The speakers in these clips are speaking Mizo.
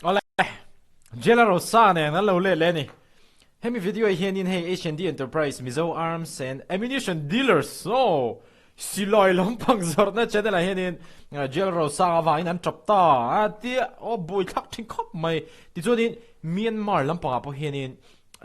Awle, Jela Rosa nen an lo let leh a ni. Hemi video ah hianin hei H&D Enterprise Mizo Arms and Ammunition Dealers aw silai lampang zawrhna channel ah hianin Jela Rosa avangin an tap ta a tia aw buaithlak thin khawp mai. Tichuanin Myanmar lampangah pawh hianin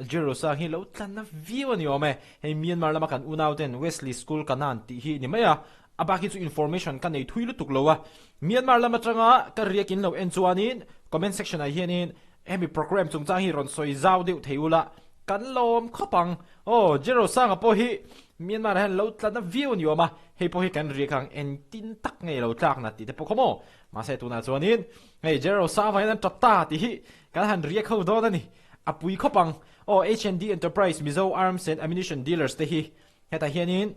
Jela Rosa hi lo tlanna viau a ni awm e. Hei Myanmar lama kan unauten Wesley School Kanan tih hi ni mai a, A bak hi chu information ka nei thui lutuk lo a, Myanmar lam atanga ka riak in lo en chuanin comment section ah hianin hemi program chungchang hi rawn sawi zau deuh thei ula kan lawm khawp ang. Aw Jerosanga pawh hi Myanmar ah hian lo tla na viau a ni awm a, hei pawh hi kan riak ang engtin tak nge lo tlak na tih te pawh khaw maw. Mahse tunah chuanin hei Jerosanga hian an tap ta tih hi kan han riak ho dawn a ni. A pui khawp ang. Aw HND Enterprise Mizo Arms and Ammunition Dealers te hi Hetah hianin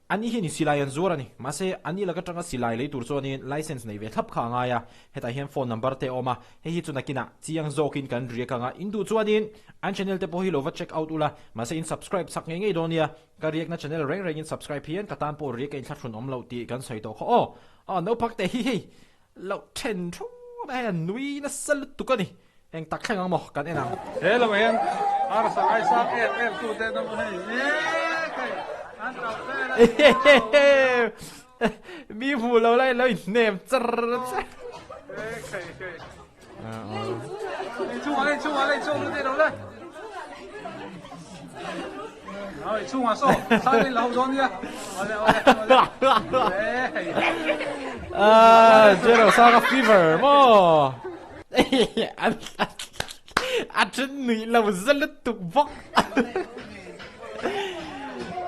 ani hianin silai an zuar a ni. Mahse, ani lak atanga silai lei tur chuanin license nei ve thlap kha a ngai a. Hetah hian phone number te a awm a, hei hi chu nakinah chiang zawkin kan riak ang a. In duh chuanin an channel te pawh hi lo va check out ula, mahse in subscribe chak ngei ngei dawn nia. Ka riakna channel reng rengin subscribe hian ka tan pawh riak a inthlahrun awm loh tih kan sawi tawh kha aw. Aw naupang te hi hei Loh then thu mai hian nui nasa lutuk a ni. Eng tak thleng ang maw kan en ang. He lo hian arsa ngaisang em em tu te an awm hei mek hei an tap vel a ni maw. Mi hmuh lo lai lo inhnem char char. Mek hei hei. Hei chungah hei chungah hei chungah lut lo le. Hei chungah saw sai in lo dawn nia. Ole ole ole. Hei. Ah, Jero Sanga fever maw. A then nui lo za lutuk bawk.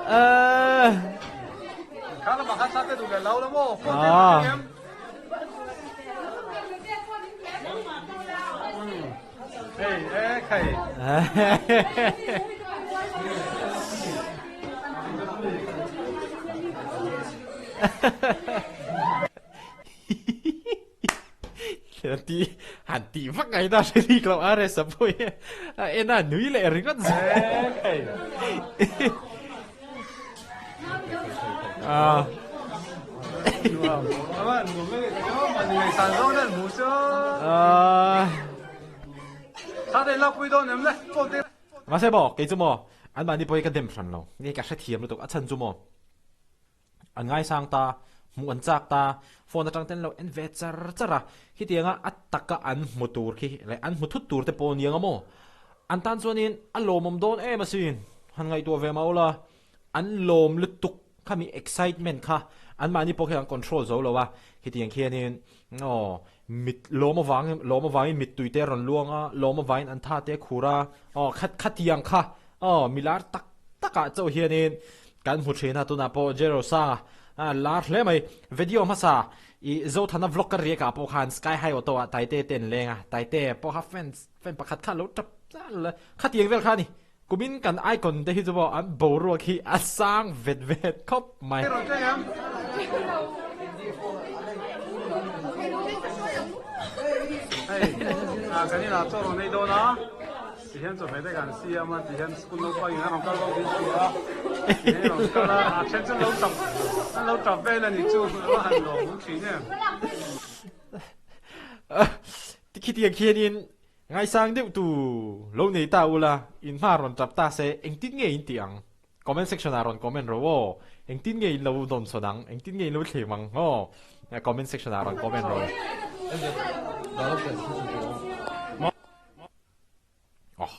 Ah. Kha lamah khan sa te duh leh lo la maw. Phone te ah. Hei e khai. Han ti han ti vak ngai ta hre bik lo a resa pawh hi a en a nui leh ringawt zel. Ah. Ah. Mahse maw kei chu maw an mahni pawh hi ka dem hran lo nge ka hrethiam lutuk a chhan chu maw an ngaisang ta hmuh an chak ta phone atang ten lo en ve char char a khitianga a taka an hmu tur khi leh an hmu thut tur te pawh aniang a maw an tan chuanin a lawmawm dawn em asin han ngaihtuah ve mah ula an lawm lutuk Khami excitement kha anmahni pawh khian an control zo lo a, khitiang khianin aw mit lawm avangin lawm avangin mittui te a rawn luang a, lawm avangin an tha te a khur a, aw khat khatiang kha aw milar tak takah chauh hianin kan hmu thin a, tunah pawh Jerosanga a lar hle mai. Video hmasa i Zothana vlog ka riak ah pawh khan Sky High Auto ah Taite te an leng a, Taite pawh kha fans fan pakhat kha a lo tap khatiang vel kha a ni. Kumin kan icon te hi chu pawh an boruak hi a sang vet vet khawp mai. Hei ah kan inah chaw rawn ei dawn a tihian chawhmeh te kan siam a tihian school naupang in a rawn kal bawk in hria a tihian a rawn kal a a then chu an lo tap an lo tap vel a ni chu a va han lawm awm thin em. Khitiang khianin Ngaisang deuh tu lo nei ta ula, in hma rawn tap ta se engtin nge in tih ang? Comment section ah rawn comment rawh aw. Engtin nge in lo dawn chhawn ang? Engtin nge in lo thlem ang aw? Comment section ah rawn comment rawh. Oh,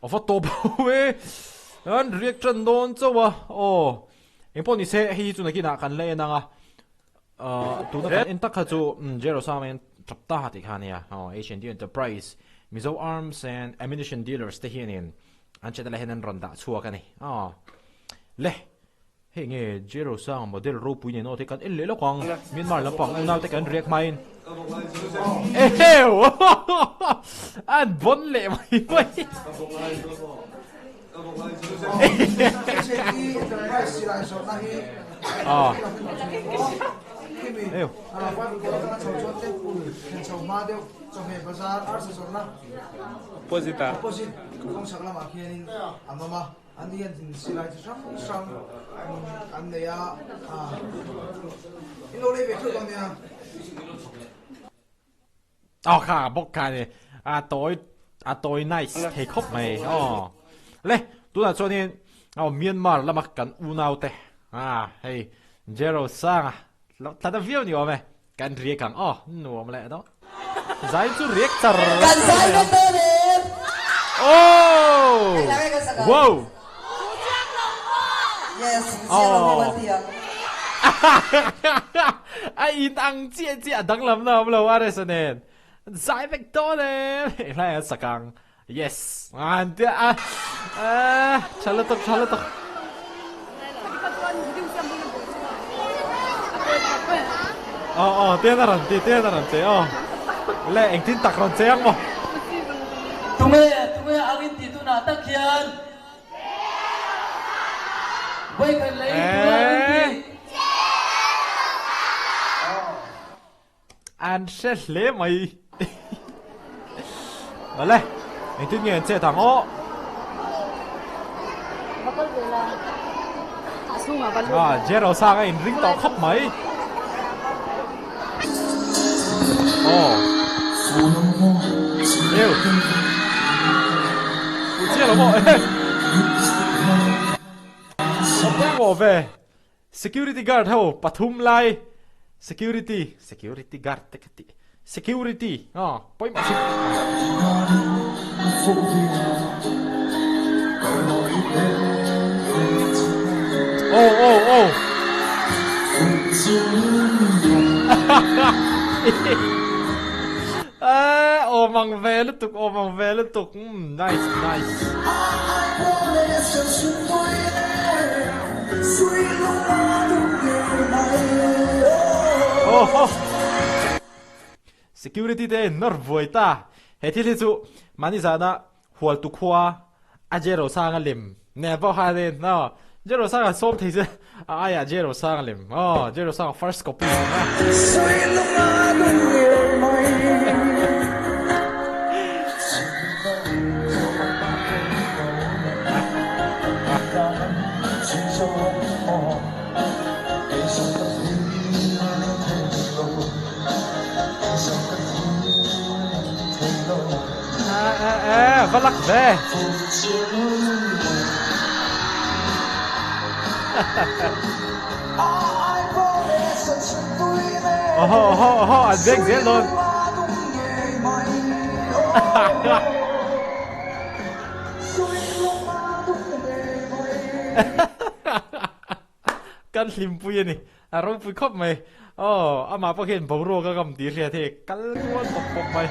a va tawp ho e. An riak tan dawn chauh a. Aw. Engpawh ni se hei hi chu nakinah kan la en ang a. Tuna kan en tak kha chu Jerusalem hian tap ta tih kha a nia. Aw, H&D Enterprise, Mizo Arms and Ammunition Dealers te hianin an channel ah hian an rawn dah chhuak a ni. Aw, le, hei nge Jerusalem model ropui nen aw te kan en leh lawk ang. Myanmar lampang unau te kan riak hmain. Eheu! An bon leh mai mai. Aw kha bawk kha ni a tawi a tawi nice thei khawp mai aw le tunah chuanin aw Myanmar lama kan unau te a hei Jero Sanga lo tla ta viau ni awm e kan riak ang aw nuam leh dawn zai chu riak char Kan zai vek dawn em? Oh wow Yes, chiang lo maw kan ti ang. A in ang chiah chiah a danglam na awm lo RS-a nen. Zai vek dawn em? Eng lai a sak ang. Yes. An tia a. Tha lutuk tha lutuk. Aw aw tian a rawn ti tian a rawn che aw. Le engtin tak rawn che ang maw? Tunge tunge ang in ti tunah tak hian. Vawikhat lei tunah an ti. An hre hle mai. Awle, engtin nge an chet ang aw? Ah, Jero sang a inring tawh khawp mai. Aw. Ew. Fuh chiah lo maw? A pawimawh ve. Security guard ho pathum lai security security guard te ka tih security aw pawimawh si. Aw aw aw. Awm ang ve lutuk awm ang ve lutuk umm nice nice. Aww Security te nawr buai ta he thil hi chu mahni zana Hualtu khua a Jerosanga lem nen pawh khan in aw Jerosanga sawm thei che a aiah Jerosanga lem aw Jerosanga first copy Eh, va lak ve. Oho, oho, oho, an veng zel dawn. Kan hlimpui a ni. A ropui khawp mai. Aw, amah pawh hian boruak a ngam tih hriat hei kal kual pawp pawp mai.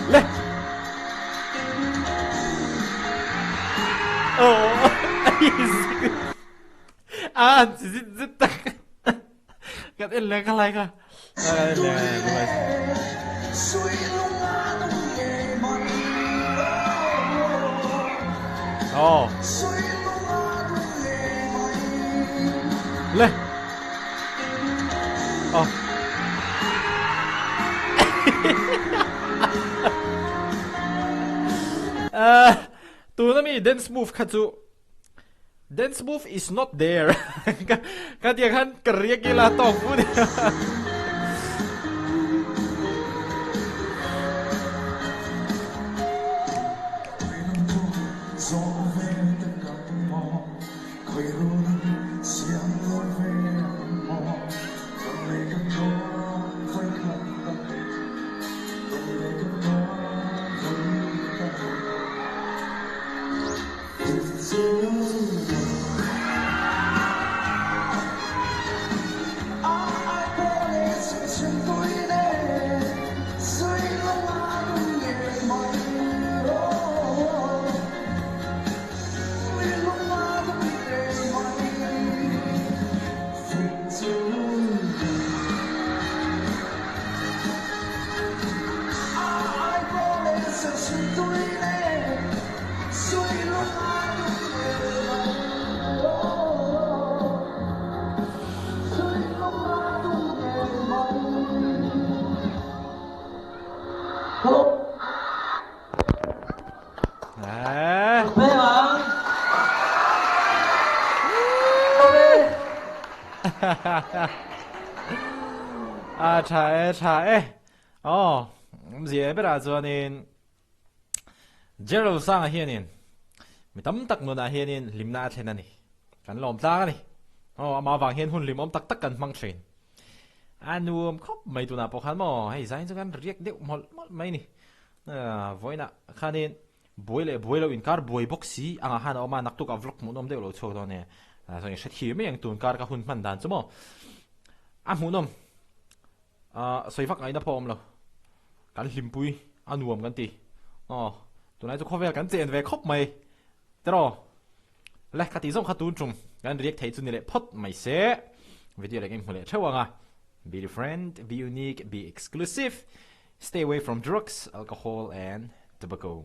Le. Oh. Ah, zit zit tak. Kan en leh ka lai kha. Oh. Le. Oh. Uh, tuna mi dance move kha chu Dance move is not there ka tiang khan ka riak ila tawk fu ni. A tha e tha e. Aw, awmzia berah chuanin Gerald Sanga hianin mi tam tak nunah hianin hlimna a thlen a ni. Kan lawm tlang a ni. Aw, amah avang hian hun hlimawm tak tak kan hmang thin. A nuam khawp mai tunah pawh khan maw hei zain chu kan riak deuh mawlh mawlh mai ni. Vawiinah khanin buai leh buai lo inkar buai bawk si angah khan a awm a, naktukah vlog hmuhnawm deuh lo chhuak dawn e. Chuan i hrethiam mai ang tun kar ka hun hman dan chu maw. A hmuhnawm sawi vak ngaihna pawh a awm lo. Kan hlimpui a nuam kan ti. Aw tunlai chu khawvel kan chen ve khawp mai. Tiraw? Le ka tih zawng kha tun tum kan react theih chu ni leh phawt mai se. Video leh ka inhmu leh theuh ang a. Be different, be unique, be exclusive. Stay away from drugs, alcohol and tobacco.